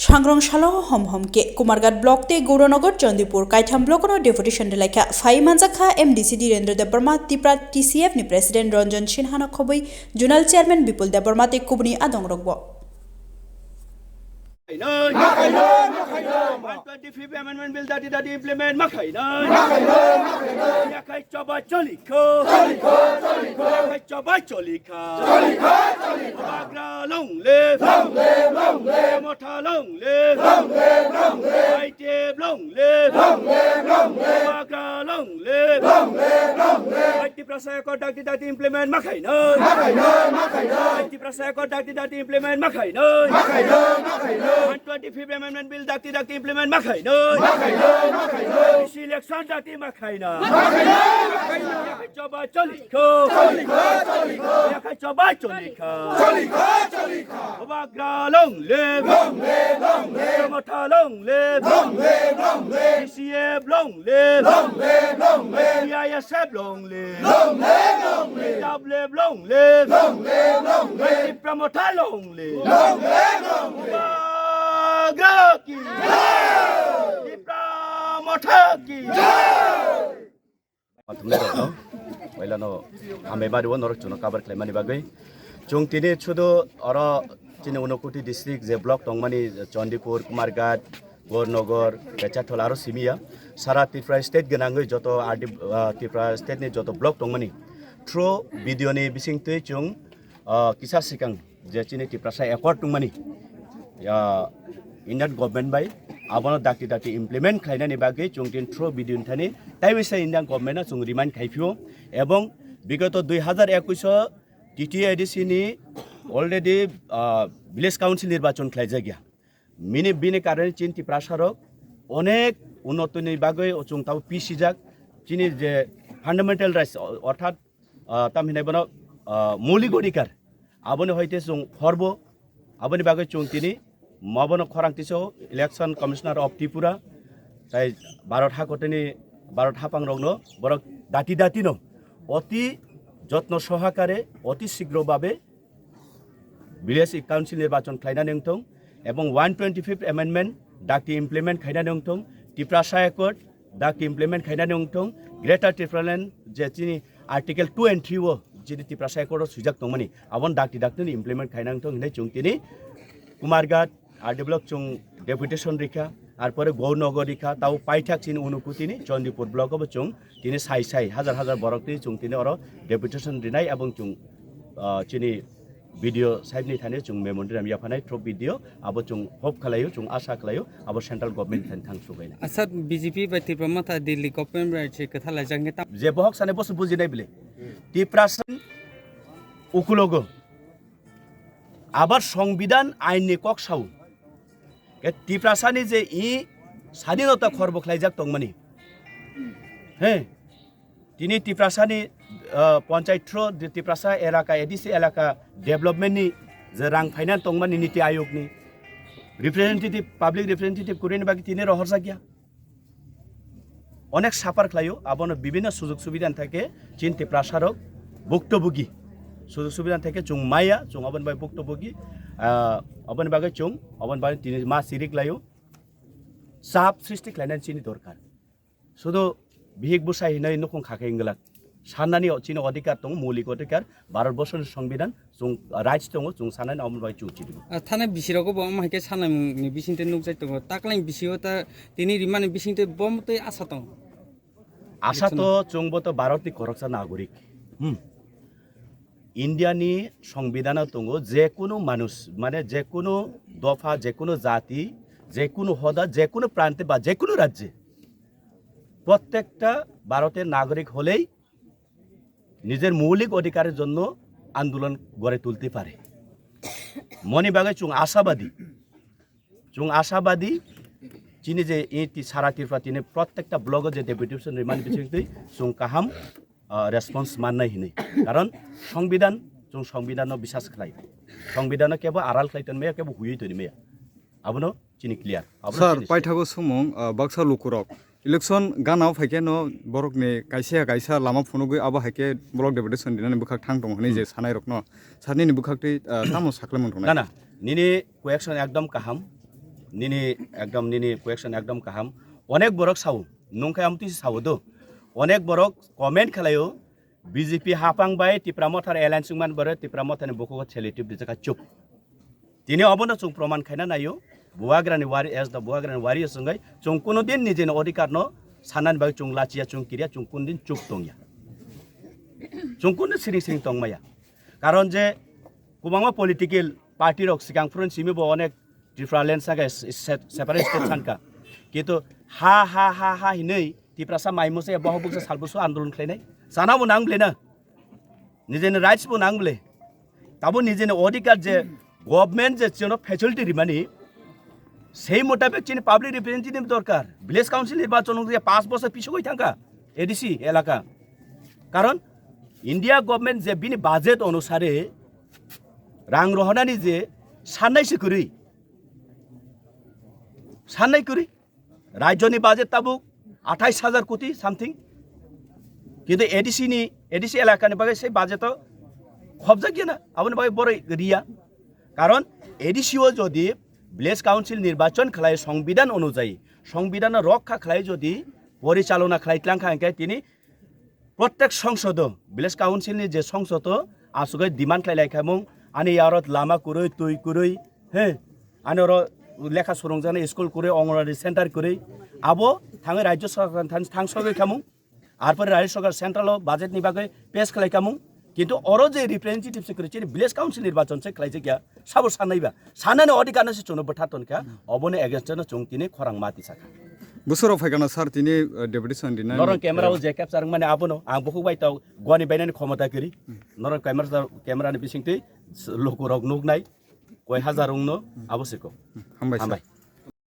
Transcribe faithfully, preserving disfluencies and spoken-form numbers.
Thangrong salo hom hom khe Kumarghat block tei Gauranagar Chandipur kaitham block no deputation rwlaikha. Phai manjakha M D C Dhirendra Debbarma, Tipra T C F ni president Ranjan Sinha no khobwi zonal chairman Bipul Debbarma tei kubuni adongrokbo. Makhainai. Makhainai. One twenty-fifth Amendment Bill dati dati implement makhainai. Makhainai, makhainai. Yakhai choba cholikho. Cholikho, cholikho. Yakhai choba cholikha. Cholikho, cholikho. Bubagra long live. Long live, long live. Tipra Motha long live. Long live, long live. Aite long live. Long live, long live. Bubagra long live. Long live, long live. Aite Tiprasa Accord dakti dakti implement makhainai. Makhainai, makhainai. Tiprasa Accord dakti dakti implement makhainai. Makhainai, makhainai. One twenty-fifth Amendment Bill dakti dakti implement makhainai. Makhainai, makhainai. Election dakti makhainai. Makhainai, makhainai. Yakhai choba cholikho. Cholikho, cholikho. Yakhai choba cholikha. Cholikho, cholikho. Bubagra long live. Long live, long live. Tipra Motha long live. Long live, long live. T C F long live. Long live, long live. T I S F long live. Long live, long live. T W F long live. Long live, long live. Tipra Motha long live. Long live, long live. Bubagra ki. Jai. Tipra Motha ki. Jai. Mathumnairokno, wailano hambai bario norok chwngno cover khlaimani bagwi. Chwng tini sudu oro chini Unakoti district je block tongmani Chandipur, Kumarghat, Gornogor, Pecharthal aro simiya. Sara Tripura state gwnangwi joto R D, ah, Tripura state ni joto block tongmani through video ni bisingtwi chwng, ah, kisa sikang je chini Tiprasa Accord tongmani, ah, Indian government bai abono dakti dakti implement khlainani bagwi chwng tin through video ni thani taiwi se Indian government no chwng remind khai phio, ebong bigoto dui hazar ekush o T T A D C ni already, ah, village council nirbachon khlaijak ya. Mini bini karone chini Tiprasa rok onek unnotoni bagwi chwng tabo pisijak. Chini je fundamental rights, o-, orthat, ah, tam hinai bono, ah, moulik odhikar, aboni hoite chwng khorbo, aboni bagwi chwng tini mabono khorang tiso Election Commissioner of Tripura, tai Bharat hakotini, Bharat haphang rokno borok dati dati no oti jotno sohakare oti sigro babe Village Council nirbachon khlainani wngthung, ebong one twenty-fifth Amendment dakti implement khainani wngthung, Tiprasa Accord dakti implement khainani wngthung, Greater Tipraland je chini Article two and three o chini Tiprasa Accord o swijak tongmani, aboni dakti dakti no implement khaina wngthung hinwi chwng tini Kumarghat R D block chwng deputation rikha, arpore Gaurnagar rikha, tabo paithak chini Unakoti ni Chandipur block obo chwng tini sai sai hajar hajar borok twi chwng tini oro deputation rinai, ebong chwng, ah, chini B D O sahib ni thani chwng memorandum yaphanai through B D O, abo chwng hope khlaio, chwng asa khlaio, abo central government ni thani thang sugainai. Asa B J P bai Tipra Motha Delhi government bai se kwtha laijak ni tam- Je bohok sani boso bujinai bile. Tiprasa ukulogo abar Songbidan ain ni kok sao. Ke Tiprasa ni je i sadinota khorbo khlaijak tongmani. He. Tini Tiprasa ni, ah, panchayat through di Tiprasa elaka, A D C elaka development ni je rang finance tongmani Niti Ayog ni representative, public representative kurini bagwi tini rohorjak ya. Onek suffer khlaio, abono bibhinno sujog subidha thake chini Tiprasa rok bhuktobogi. Sujog subidha thake chwng maya, chwng aboni bai bhuktobogi, ah, aboni bagwi chwng, aboni bagwi tini ma sirik laio. Chap srishti khlainani chini dorkar. Sudu bihik bwsai hinwi nukhung kha khe wngwlak. Sannani o-, chini odhikar tongo, moulik odhikar, Bharat borso ni Songbidan, chwng rights tongo, chwng sanani omo bai chwng chirigo. Ah, thana bisirok bo omo hai khe sanamungni bisingtwi nukjak tongo. Taklai bisio ta tini rimani bisingtwi bo mwtwi asa tongo. Asa to chwng bo to Bharat ni khoroksa nagorik. Hmm. India ni Songbidan o tongo, je kunu manush, mane je kunu dopha, je kunu jati, je kunu hoda, je kunu prante ba je kunu rajye, prottekta Bharoter nagorik holei নিজের মৌলিক অধিকারের জন্য আন্দোলন গড়ে তুলতে পারে। Moni bagwi chwng ashabadi, chwng ashabadi, chini je i ti sara Tripura tini prottekta blogo je deputation rimani bisingtwi chwng kaham, ah, response mannai hinwi. Karon Songbidan, chwng Songbidanno bisas khlai. Songbidanno kebo aral khlai tonmaya, kebo huywi tonmaya. Abono chini clear. Abono Sir, chini paithago sumung, ah, baksa lukurok election gana o phaikhe no borokni kaisa kaisa lama phunugwi abo haikhe block deputation rinani bwkhak thang tongo hinwi je sanairokno sir nini bwkhaktwi, ah, tamo saklai manthognai? Na, na, nini question ekdom kaham. Nini ekdom, nini question ekdom kaham. Onek borok sao, nungkhe amtwi sao do. Onek borok comment khalaio, B J P hapang bai Tipra Motha alliance wngman bore Tipra Motha ni bukugo cheli tip dijaka chup. Tini obono chwng proman khaina naio, Bubagrani wari as the Bubagrani wari wngwi chwng kuno din nijini odhikar no sanani bagwi chwng lachiya, chwng kiriya, chwng kuno din chup tongya. Chwng kuno siring siring tongmaya. Karon je kwbangma political party rok sikang phurun simi bo onek Tripura land saka se-, se-, separate state sanka. Kintu ha, ha, ha, ha hinwi Tiprasa maimo se bohok buksa salbusu andolon khlainai. Sana bo nang ble na. Nijeni rights bo nang ble. Tabo nijeni odhikar je government je chino facility rimani, sei motabek chini public representative dorkar. Village council nirbachon wngkhe panch bosor pisugwi thangkha A D C elaka. Karon India government je bini budget onusare rang rohonani je sannai se kwrwi, sannai kwrwi. Rajyoni budget tabuk athais hajar koti something. Kintu A D C ni, A D C elakani bagwi sei budget o khobjakya na, aboni bagwi boroi riya. Karon A D C o jodi village council nirbachon khlai, songbidhan onujayi, songbidhan rokha khlai jodi porichalona khlai tlangkha, hinkhe tini Prottek songsodo, village council ni je songsodo, asugwi demand khlai lai khamung, ani yarot lama kwrwi, twi kwrwi, he, ani oro lekha swrwngjaknai school kwrwi, Anganwadi center kwrwi, abo thangwi Rajya Sarkar thang, thang sogwi khamung, arpore Rajya Sarkar central o budget ni bagwi pass khlai khamung, kintu oro je representative se kwrwi, chini village council nirbachon se khlaijakya, Sabo sanai ba, sanani odhikar no se chwngno bwtha tonkha, oboni against no chwng tini khorang ma tisakha. Busuro phaikano sir tini, uh, deputation rinani. Norok camera o je capture wngmani abono ang bukhuk bai tau gwani bainani khomota kwrwi. Norok camera, camera ni bisingtwi s-, lukurok nuknai koi hajar wngno abo siko. Hambai sir. Hambai.